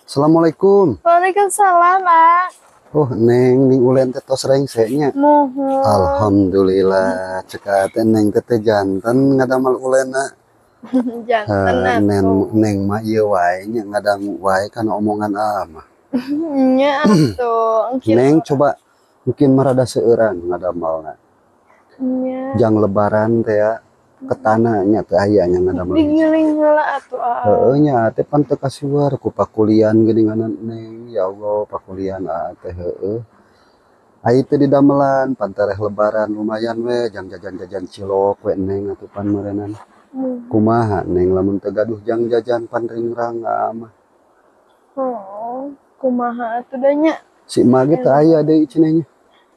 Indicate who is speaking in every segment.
Speaker 1: Assalamualaikum.
Speaker 2: Waalaikumsalam, ah.
Speaker 1: Oh, Neng, ning ulen teh tos rengse nya.
Speaker 2: Muhun.
Speaker 1: Alhamdulillah, cek teh Neng teh teh janten ngadamal ulenna.
Speaker 2: Janten
Speaker 1: Neng
Speaker 2: atuh.
Speaker 1: Neng mah ieu wae nya, ngadangu wae kana omongan aa mah.
Speaker 2: Nya atuh. Engkin.
Speaker 1: Neng coba mungkin mah rada seueuran ngadamalna.
Speaker 2: Nya.
Speaker 1: Jang lebaran teh ya ketana nya teh aya nya ngadamal.
Speaker 2: Digiling heula atuh, ah.
Speaker 1: Heeh nya teh pan teu kasiwar ku pakulian geuninganan, Neng. Ya Allah, pakulian aa teh heueuh. Ai teu didamelan pan tereh lebaran lumayan we jang jajan-jajan cilok we, Neng, atuh pan meureunana. Kumaha, Neng, lamun teu gaduh jang jajan pan ringrang aa mah.
Speaker 2: Oh, kumaha atuh da nya?
Speaker 1: Si emak ge teu aya deui cenah nya.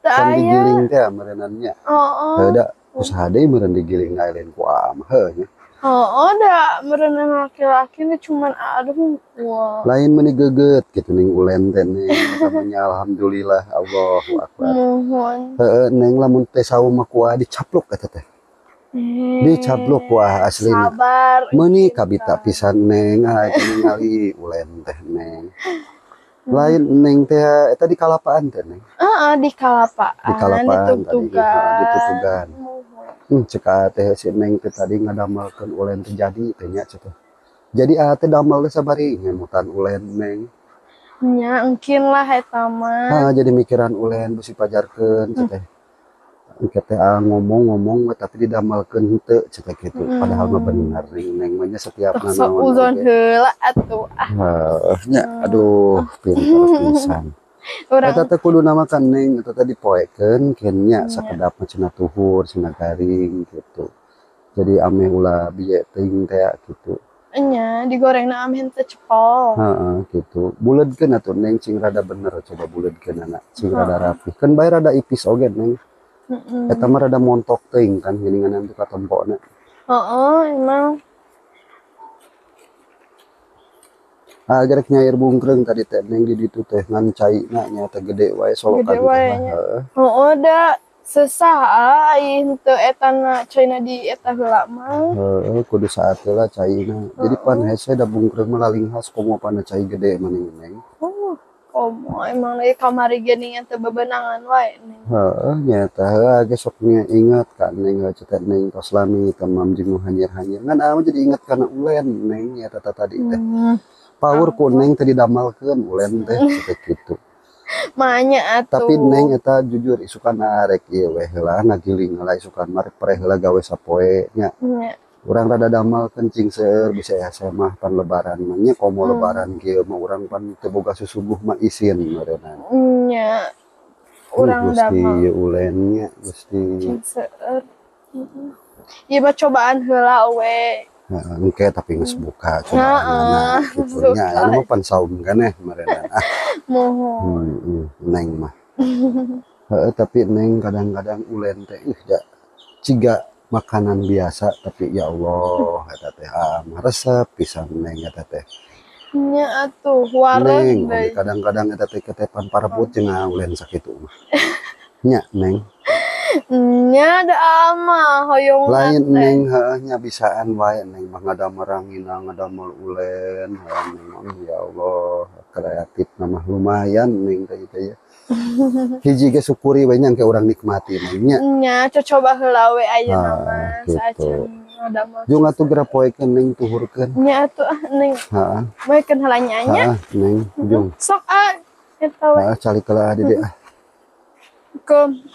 Speaker 2: Teu
Speaker 1: Can
Speaker 2: aya.
Speaker 1: Digiling teh meureunana nya.
Speaker 2: Heeh.
Speaker 1: Heuh da usaha deui meureun digiling lain ku aa mah heuh nya.
Speaker 2: Heeh, da meureunna laki-laki nu cuman aduh wah.
Speaker 1: Lain meuni geugeut kitu ning ulen teh, Neng, eta mah nya alhamdulillah, Allahu akbar.
Speaker 2: Muhun.
Speaker 1: Heeh, Neng, lamun teh saum mah ku aa dicapluk eta teh. Dicapluk ku aa aslina.
Speaker 2: Sabar.
Speaker 1: Meuni kabita pisan, Neng, ah eta ningali ulen teh, Neng. Lain Neng teh eta di kalapaan teh, Neng?
Speaker 2: Heeh, di kalapaan,
Speaker 1: Di kalapaan tadi,
Speaker 2: ditutugan.
Speaker 1: Ditutugan.
Speaker 2: Muhun.
Speaker 1: Cek aa teh si Neng teh tadi ngadamelkeun ulen teh jadi teh nya cek teh. Jadi aa teh damel teh sabari ngemutan ulen, Neng.
Speaker 2: Nya engkin lah eta mah.
Speaker 1: Ah, jadi mikiran ulen bisi pajarkeun cek teh. Engke teh aa ngomong-ngomong we tapi didamelkeun henteu cek teh kitu. Padahal mah bener ning Neng mah nya setiap
Speaker 2: Tok
Speaker 1: nanaon
Speaker 2: suuzon
Speaker 1: oge.
Speaker 2: Heula atuh ah.
Speaker 1: Heuh nya, aduh, pinter pisan.
Speaker 2: Urang
Speaker 1: Eta teh kuduna mah kan, Neng, eta teh dipoekeun keun nya
Speaker 2: Nya.
Speaker 1: Sakedap mah cenah tuhur, cenah garing gitu. Jadi ameh ulah bieu teuing teh gitu.
Speaker 2: Nya digorengna ameh teu cepol.
Speaker 1: Heeh gitu. Buleudkeun atuh, Neng, cing rada bener, coba buleudkeunana cing rada rapih. Keun bae rada ipis oge, Neng. Eta mah rada montok teuing kan geuningan teu katempona.
Speaker 2: Heeh, emang.
Speaker 1: Ah, gerek nyair bungkreung tadi teh, Neng, di ditu teh ngan caina nya teh gede wae solokan
Speaker 2: Gede
Speaker 1: teh
Speaker 2: wae
Speaker 1: mah
Speaker 2: nya.
Speaker 1: Heeh.
Speaker 2: Heeh, da sesah ah ai henteu etana caina di eta heula mah.
Speaker 1: Heeh, kudu saat heula caina. Jadi pan hese da bungkreung mah lalinghas komo pana cai gede maning, Neng.
Speaker 2: Oh, komo emang lagi kamari geuningan teu bebenangan wae, Neng.
Speaker 1: Heeh, nya eta heuh ge sok nya inget ka Neng heuh teh Neng tos lami temam jeung nu hanyir-hanyir. Ngan aa mah jadi inget kana ulen, Neng, nya eta tadi teh. Power ku Neng teh didamelkeun ulen teh teh kitu.
Speaker 2: Manya atuh.
Speaker 1: Tapi Neng, eta jujur isukan arek ieu we heula ngagiling heula, isukan mah rek preh heula gawe sapoe nya.
Speaker 2: Nya.
Speaker 1: Urang rada damelkeun cing seueur bisa hese mah pan lebaran mah nya, komo lebaran kieu mah urang pan teu boga susuguh mah isin meureunana.
Speaker 2: Nya. Urang
Speaker 1: Gusti
Speaker 2: damel.
Speaker 1: Ieu ulen nya Gusti.
Speaker 2: Cing seueur. Heeh. Ieu mah cobaan heula we.
Speaker 1: Heeh, engke tapi geus buka cobaanana kitu nya. Aya mah pan saum keneh meureunana. Ah.
Speaker 2: Muhun.
Speaker 1: Neng mah. Heeh, tapi Neng, kadang-kadang ulen teh ih da ciga makanan biasa tapi ya Allah, eta teh ah mah resep pisan, Neng, eta teh.
Speaker 2: Nya atuh wareg
Speaker 1: Neng, oge
Speaker 2: deui.
Speaker 1: Kadang-kadang eta teh ketepan parebut jeung ulen sakitu mah. Nya, Neng.
Speaker 2: Nya da mah hoyongna
Speaker 1: Lain
Speaker 2: teh.
Speaker 1: Neng, heuh nya bisaan wae Neng mah ngadamel ranginang, ngadamel ulen, heuh Neng mah ya Allah, kreatifna mah lumayan Neng teh teh ya. Hiji ge syukuri we nya engke urang nikmati, Neng, nya.
Speaker 2: Nya cocoba heula we ayeuna
Speaker 1: Ah,
Speaker 2: mah
Speaker 1: gitu.
Speaker 2: Saacan ngadamel.
Speaker 1: Jung atuh geura poekeun, Neng, tuhurkeun.
Speaker 2: Nya atuh ah, Neng.
Speaker 1: Heeh.
Speaker 2: Moekeun heula nya nya.
Speaker 1: Heeh, Neng, jung.
Speaker 2: Sok ah eta we.
Speaker 1: Heeh, calik heula di dieu ah.
Speaker 2: Kum.